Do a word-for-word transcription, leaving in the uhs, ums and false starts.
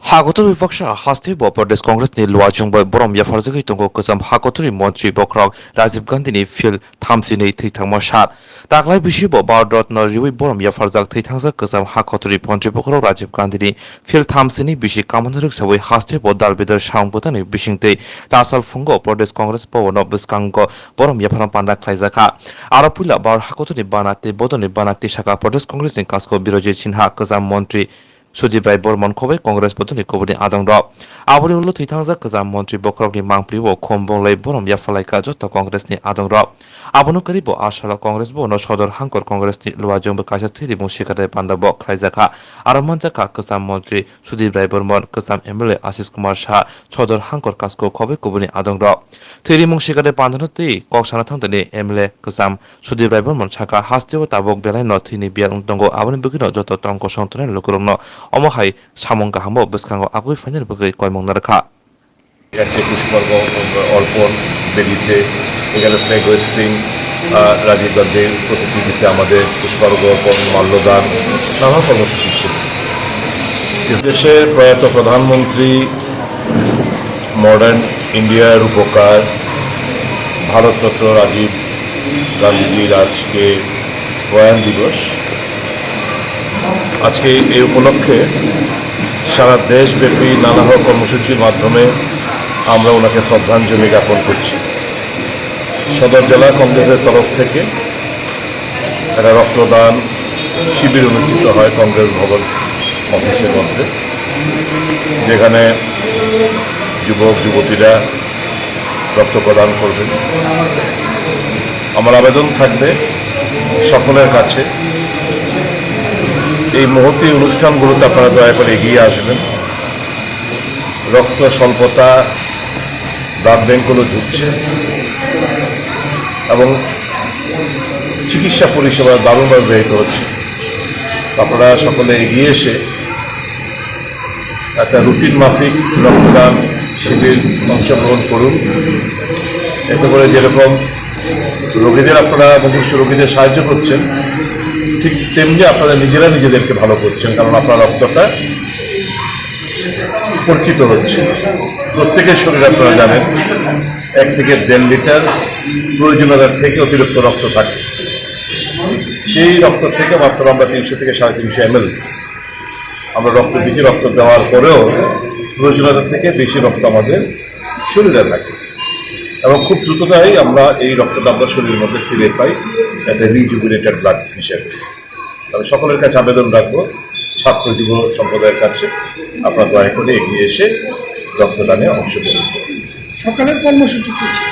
Hakotor bipaksa haste bo Pradesh Congress ni luachung bai borom yapharjagwi tongo kwcham hakotor ni montri bokhorok Rajiv Gandhi ni field thamsini thwithangma sat. Taklai bisi bo Bharat Ratna riwi borom yapharjak thwithangjak kwcham hakotor ni montri bokhorok Rajiv Gandhi ni field thamsini bisi kamana rwksawi haste bo dal bedal saung bwtani bisingtwi tasal phungo Pradesh Congress Bhavan no bwskango borom yapharma panda khlaijakha. Aro puila Bharat hakotor ni bana tei bodol ni bana tisaka Pradesh Congress ni kasko Birojit Sinha, kwcham montri Sudip Rai Bormon khobai Congress bodolni kubuni adongrok. Aboni ulo thwithangjak kwcham montri bokhorokni mangpli-o khombonglai borom yaphalaikha joto Congressni adongrok. Abono kwrwi bo a salo Congress bono sodor hangkor Congressni luajwngbo kaisa thwirimung sikadai panda bo khlaijakha. Aro manjakha kwcham montri Sudip Rai Bormon, kwcham M L A Ashish Kumar Shah, sodor hangkor kasko khobai kubuni adongrok. Thwirimung sikadai pandano twi kok sana thangtani M L A kwcham Sudip Rai Bormon saka, hasteo tabuk belai no thwini biyal wng tongo, aboni bagwi no joto tong kosong tongnai lukurok no omo hai samung kaham bo bwskango agwi phainani bagwi koimung narwkha. একটি পুষ্পার্ঘ অর্পণ বেদিতে, এখানে flag hoisting, আহ, রাজীব গান্ধীর প্রতিকৃতিতে আমাদের পুষ্পার্ঘ অর্পণ, মাল্যদান, নানা কর্মসূচি ছিল। দেশের প্রয়াত প্রধানমন্ত্রী, মডার্ন ইন্ডিয়ার রূপকার, ভারতরত্ন রাজীব গান্ধীজির আজকে প্রয়াণ দিবস। আজকে এই উপলক্ষে সারা দেশব্যাপী নানা কর্মসূচির মাধ্যমে আমরা ওনাকে শ্রদ্ধাঞ্জলি জ্ঞাপন করছি। সদর জেলা কংগ্রেসের তরফ থেকে একটা রক্তদান শিবির অনুষ্ঠিত হয় কংগ্রেস ভবন অফিসের মধ্যে, যেখানে যুবক যুবতীরা রক্ত প্রদান করবেন। আমার আবেদন থাকবে সকলের কাছে, এই মহতী অনুষ্ঠানগুলোতে আপনারা দয়া করে এগিয়ে আসবেন। রক্ত স্বল্পতা, ব্লাড ব্যাংকগুলো ঝুঁকছে এবং চিকিৎসা পরিষেবা দারুণভাবে ব্যাহত হচ্ছে। আপনারা সকলে এগিয়ে এসে একটা রুটিন মাফিক রক্তদান শিবির অংশগ্রহণ করুন। এতে করে যেরকম রোগীদের আপনারা মুমূর্ষু রোগীদের সাহায্য করছেন, ঠিক তেমনি আপনারা নিজেরা নিজেদেরকে ভালো করছেন, কারণ আপনার রক্তটা পরিচিত হচ্ছে। প্রত্যেকের শরীরে আপনারা জানেন, এক থেকে দেড় লিটার প্রয়োজনীয়তার থেকে অতিরিক্ত রক্ত থাকে। সেই রক্ত থেকে মাত্র আমরা তিনশো থেকে সাড়ে তিনশো এমএল আমরা রক্ত দিচ্ছি। রক্ত দেওয়ার পরেও প্রয়োজনীয়তা থেকে বেশি রক্ত আমাদের শরীরে থাকে এবং খুব দ্রুততাই আমরা এই রক্তটা আমরা শরীরের মধ্যে ফিরে পাই, একটা রিজুভিনেটেড ব্লাড হিসেবে। আমি সকলের কাছে আবেদন রাখবো, ছাত্র যুব সম্প্রদায়ের কাছে, আপনারা দয়া করে এগিয়ে এসে রক্তদানে অংশগ্রহণ করুন। সকালের কর্মসূচি কি ছিল?